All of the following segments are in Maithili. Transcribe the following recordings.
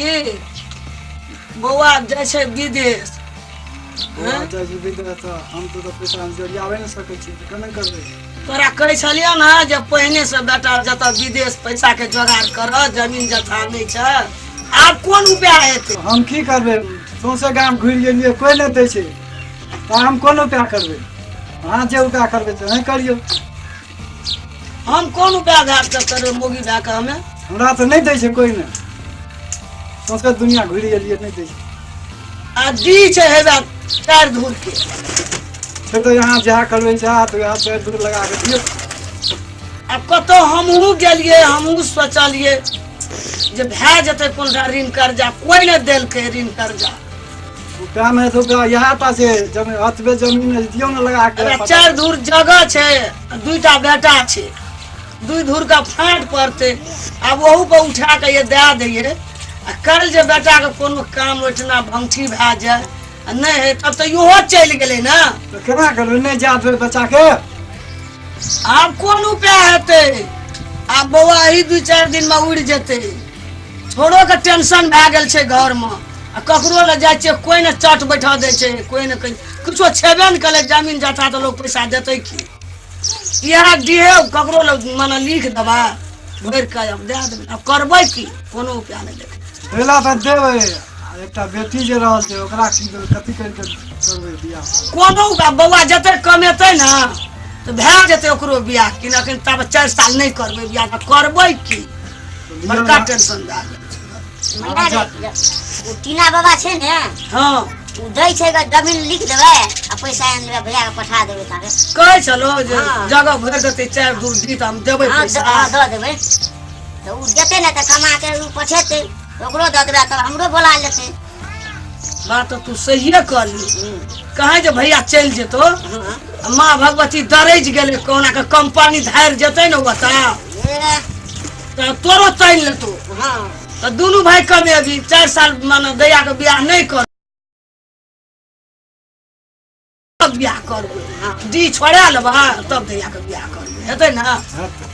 की बौआ जाइ छै विदेश। बौआ जाइ छै विदेश तऽ हम तऽ पैसा जोड़ियाबे नहि सकै छियै, तऽ केना करबै? तोरा कहै छलियौ ने जे पहिने से बेटा जतऽ विदेश पैसा के जोगाड़ कर, जमीन जथा नहि छै, आब कोन उपाय हेतै? हम की करबै? सौंसे गाम घुरि गेलियै, कोइ नहि दै छै, तऽ हम कोन उपाय करबै? अहाँ जे उपाय करबै से अहीं करियौ। हम कोन उपाय भए कऽ करबै मौगी भए कऽ? हमे हमरा तऽ नहि दै छै कोइ नहि, सौंसे दुनिया घुरि गेलियै, नहि दै छै। आ दी छै हेबे चारि धूर के से तऽ यहाँ जएह करबै सएह, तऽ वएह चारि धूर लगा कऽ दियौ। आ कतहु हमहूँ गेलियै, हमहूँ सोचलियै जे भए जेतै कोनटा ऋण कर्जा, कोइ नहि देलकै ऋण कर्जा। उपायमे तऽ उपाय इएह टा छै, जमीन अतबे जमीन अछि, दियौ ने लगा कऽ। चारि धूर जगह छै, दूटा बेटा छै, 2 धूर के फाँट पड़तै, आब ओहू पर उठा कऽ ये दए दैयै, आ काल्हि जे बेटाके कोनो काम ओहिठिना भंगठी भए जाय आ नहि है तब तऽ इहो चलि गेलै ने। तऽ केना करबै? नहि जा देबै बच्चाके। आब कोन उपाय हेतै? आब बौआ एही 2-4 दिनमे उड़ि जेतै। छोड़ो के टेंशन भए गेल छै घरमे, आ ककरो लग जाइ छियै कोइ ने चट बैठा दै छै, कोइ ने किछो छेबे ने करै, जमीन जथा तऽ लोक पैसा देतै की? इएह दिहे ककरो लग मने लिख देबै भरि कऽ आब दए देबै, आब करबै की? कोनो उपाय नहि देखै। देला तऽ देबै, एकटा बेटी जे रहल छै ओकरा की देबै? कथी करि कऽ करबै बियाह? कोनो उपाय बौआ जते कमेतै ने तऽ भए जेतै ओकरो बियाह, कि अखन तब 4 साल नहि करबै बियाह तऽ करबै की? बड़का टेंशन भए गेल। ओ टीना बाबा छै ने, हँ, ओ दै छै जमीन लिख देबै आ पैसा आनि लेबै, भैया के पठा देबै। ताबे कहै छलो जे जगह भरि देतै 4 धूर दी तऽ हम देबै पैसा। हँ दऽ देबै, तऽ ओ देतै ने तऽ कमा के ओ पठेतै, ओकरो दऽ देबै, तब हमरो बोला लेतै। बात तऽ तू सहिए कहली, कहे जे भैया चलि जेतो, माँ भगवती दरजि गेलै, कहुना के कंपनी धारि जेतै ने ओतऽ तऽ तोरो तानि लेतो, तऽ दुनू भाय कमेबी। 4 साल माने दैया के बियाह नहि कर, बियाह करबै, डी छोड़ा लेबै तब दैया के बियाह करबै, हेतै ने?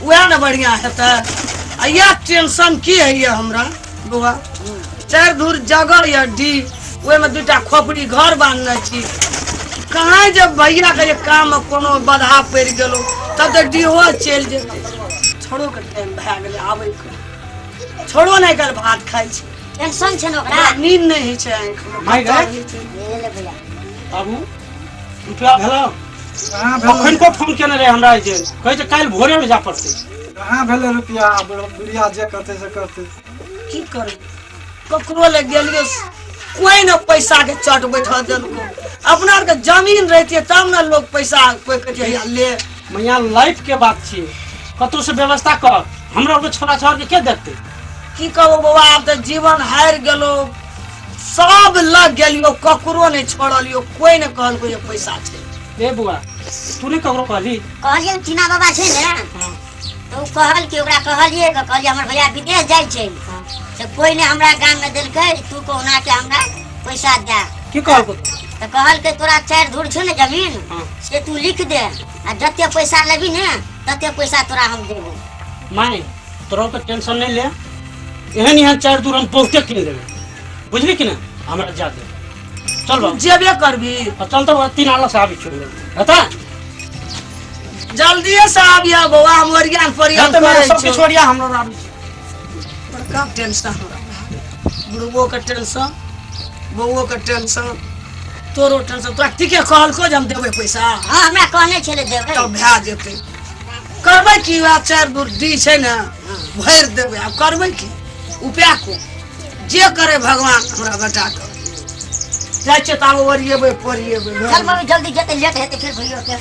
वएह ने बढ़िआँ हेतै। आ इएह टेंशन की होइए हमरा बौआ, 4 धूर जगह यऽ डी, ओहिमे 2टा खोपड़ी घर बान्हने छी, कहाँ जब भैया के काम कोनो बाधा पड़ि गेलो तब तऽ डीहो चलि जेतै। छोड़ो के टाइम भए गेलै आबैके, छोड़ो नहि काल्हि भात खाइ छै, टेंशन छै ने ओकरा, नींद नहि होइ छै आँखिमे। बाबू रुपया भेलो? अखन को फोन केने रहे हमरा जे कहै छै काल्हि भोरे में जा पड़तै। कहाँ भेलै रुपया? बुढ़िया जे करतै से करतै। की करबै? ककरो लग गेलियै कोइ ने पैसा के चट बैठा देलको। अपना आरके जमीन रहितियै तब ने लोग पैसा कोइ कहतियै हैया ले। मैया लाइफ के बात छियै, कतौ से व्यवस्था कर, हमरा आरके छोरा छोर के के देखतै? की कहबो बौआ, आब तऽ जीवन हारि गेलो, सब लग गेलियो, ककरो नहि छोड़लियो, कोइ नहि कहलको जे पैसा छै। ए बौआ तू नहि ककरो कहली? कहलियै टीना बाबा छै ने, तऽ ओ कहल कि ओकरा कहलियै, कहलियै हमर भैया विदेश जाइ छै, से कोइ नहि हमरा गाममे देलकै, तू कहुना के हमरा पैसा दे। की कहलको? तऽ कहलकै तोरा 4 धूर छै ने जमीन, से तू लिख दे, आ जते पैसा लेबी ने तते पैसा तोरा हम देबो। माय तोरा के टेंशन नहीं ले, एहन एहन 4 धूर हम बहुते किन लेबै, बुझली कि ना? हमरा जा दे, चल बाबू। जेबे करबी? चल तऽ 3 आला से आबी छोड़ हेतै? जल्दिए से आबिया बौआ, हम ओरियान परियान करै सब किछु ओरिया हमरा आबी। बड़का टेंशन हमरा, बुढ़बो के टेंशन, बौओ के टेंशन, तोरो टेंशन। तोरा ठीके कहलको जे हम देबै पैसा? हँ हमरा कहने छलै देबै। तब भए जेतै। करबै की? वएह 4 धूर डी छै ने भरि देबै, आब करबै की? उपाय को जे करे भगवान हमरा बेटाके। जाइ छियै तऽ आब ओरियेबै पोरियेबै। चल बाबू जल्दी जेतै, लेट हेतै फेर भैयो के।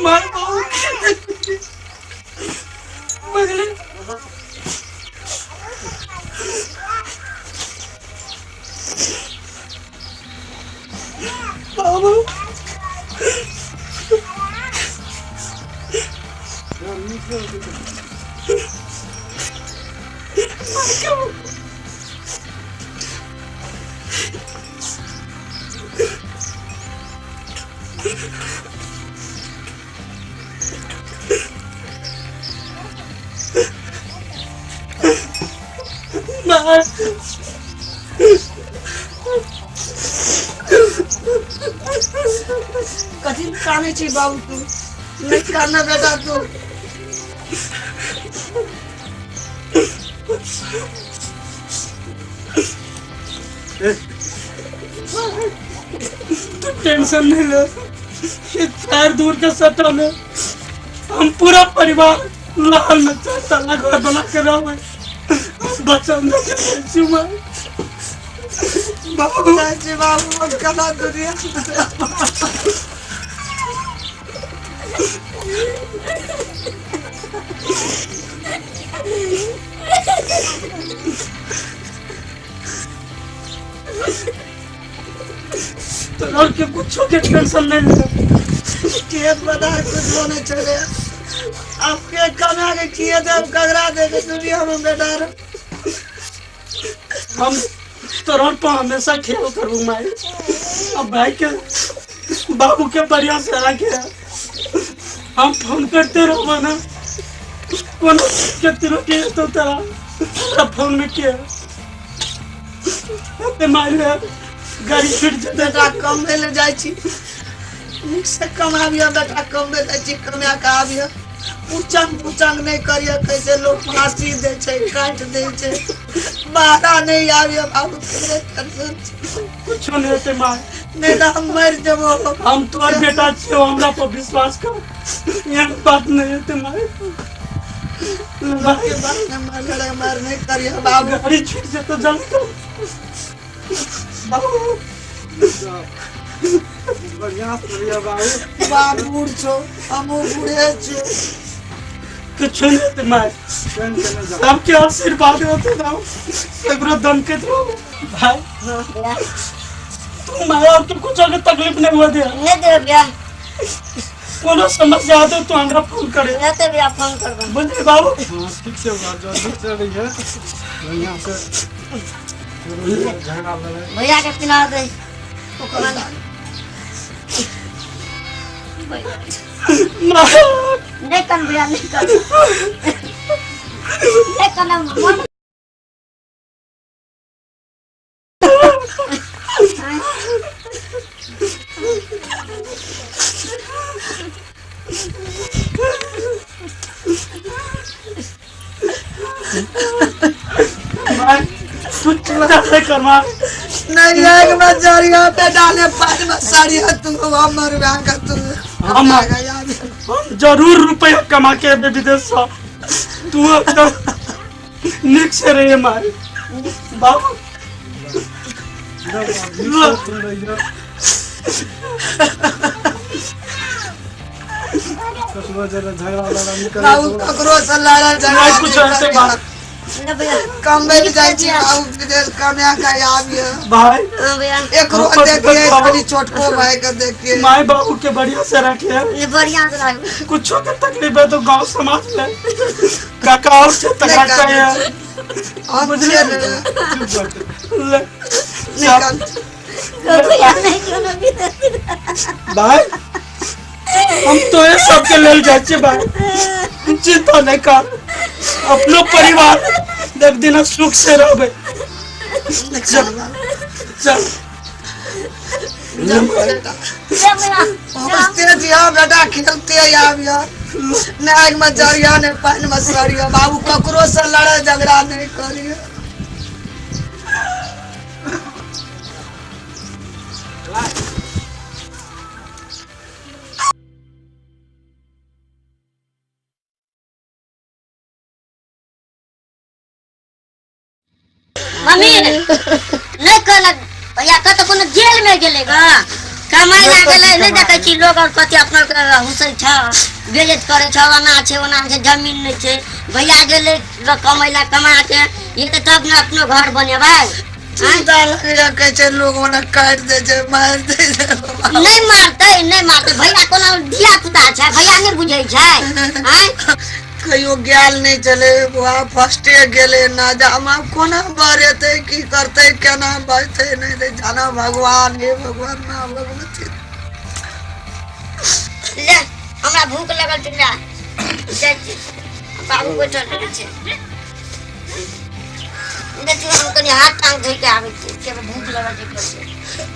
माय बाबू बगले बाबू माय कथी कानै छी बाबू तू? नहीं काना बेटा तू। तू टेंशन नहीं ले, ये चार दूर का सटल है। हम पूरा परिवार लाल में चार ताला घर बना के रहो। बचन बाबू बाबू कला दुनिया। तो और के कुछ के टेंशन नहीं ले। खेत बता कुछ होने चले आपके कमा के किए थे, हम कगरा दे के दुनिया में बेटा। हम तोहर पर हमेशा ख्याल करूँ माई। अब भाई के बाबू के बढ़िया से आके हम फोन करते रहो ना, कोनो के त्रुटि तो तेरा फोन में किया माई गाड़ी छूट जेतै। बेटा कमबै ले जाइ छी, नीक से कमाबिह बेटा, कमबै जाइ छी, कमा के आबिह। उचंग पुचंग नहीं करिय, कैसे लोग फांसी दै छै, काटि दै छै। बाहरा नहीं आबिह बाबू, कुछो नहीं हेतै माय, नहीं तऽ हम मरि जेबो। हम तोहर बेटा छियौ, हमरा पर विश्वास कर, एहन बात नहीं हेतै माय। मार नहीं करिय बाबू, गाड़ी छूट जेतौ जल्दी कर बाबू। बढ़िया से रहिए बाबू। बाप बूढ़ छौ, हमहूँ बूढ़े छियौ। कुछो नहीं हेतै माय, सबके आशीर्वाद होते ना, सगरो दमकैत रहो भाई। तू माय और कुछ अगर तकलीफ नहीं हुआ दे नहीं दे भैया, कोनो समस्या आते तो हमरा फोन करे। नहीं ते भैया फोन करबो बुझली बाबू। हां ठीक से बात जो ठीक से रहिए, बढ़िया से झगड़ा लड़े भैया के पिला दे। नहीं कर भैया, नहीं कर, नहीं करना मन। तू चिंता नहीं कर मां। नहीं एक में जरिया पे डाले पाँच में साड़िया तू हम मरवा के तू हम जरूर रुपया कमा के अबे विदेश से। तू एकदम निक से रहे मारे बाबू। बाबू ककरो से लड़ा झगड़ा कुछ ऐसे बात कमबै ले जाइ छी बाबू, विदेश कमा के आबिह भाई। एकरो देखिए खाली छोटको भाई के देखिए। माय बाबू के बढ़िया से रखे, बढ़िया से रखे। कुछो के तकलीफ है तो गांव समाज में काका और से तकरार है। बुझलिए भाई, हम तो ये सबके लेल जाइ छी भाई, चिंता नहीं कर। अपनो परिवार देख दिन सुख से रहबे। चल चल हंसते जिया बेटा, खेलते आबिह, नहीं में जरिया नहीं पानि में सरिया बाबू, ककरो से लड़ाई झगड़ा नहीं करिए। मम्मी नहीं कहलक भैया कतऽ कोनो जेल में गेलै ग, कमाइ ला गेलै। नहीं देखै छी लोग और कथी अपना के हुसै छ, बेइज्जत करै छ, ओना छै ओना छै, जमीन नहीं छै। भैया गेलै कमाइ ला, कमा के ये तऽ तब ने अपनो घर बनेबै। चिंता लगैया, कहै छै लोग ओना काटि दै छै, मारि दै छै। नहीं मारतै, नहीं मारतै भैया, कोनो धिया पुता छै, भैया नहीं बुझै छै। आँय कहियो गेल नहीं चले बुआ, फर्स्टे गेले ना जामा कोना बरेतै, की करतै, केना बचतै नहीं जाना भगवान। हे भगवान माँ भगवती। ले हमरा भूख लगल छै ले जाइ छी। बाबू बैठल रहै छै। देखियौ हम कनि हाथ टांग धोइ के आबै छी, किया भूख लगल छै।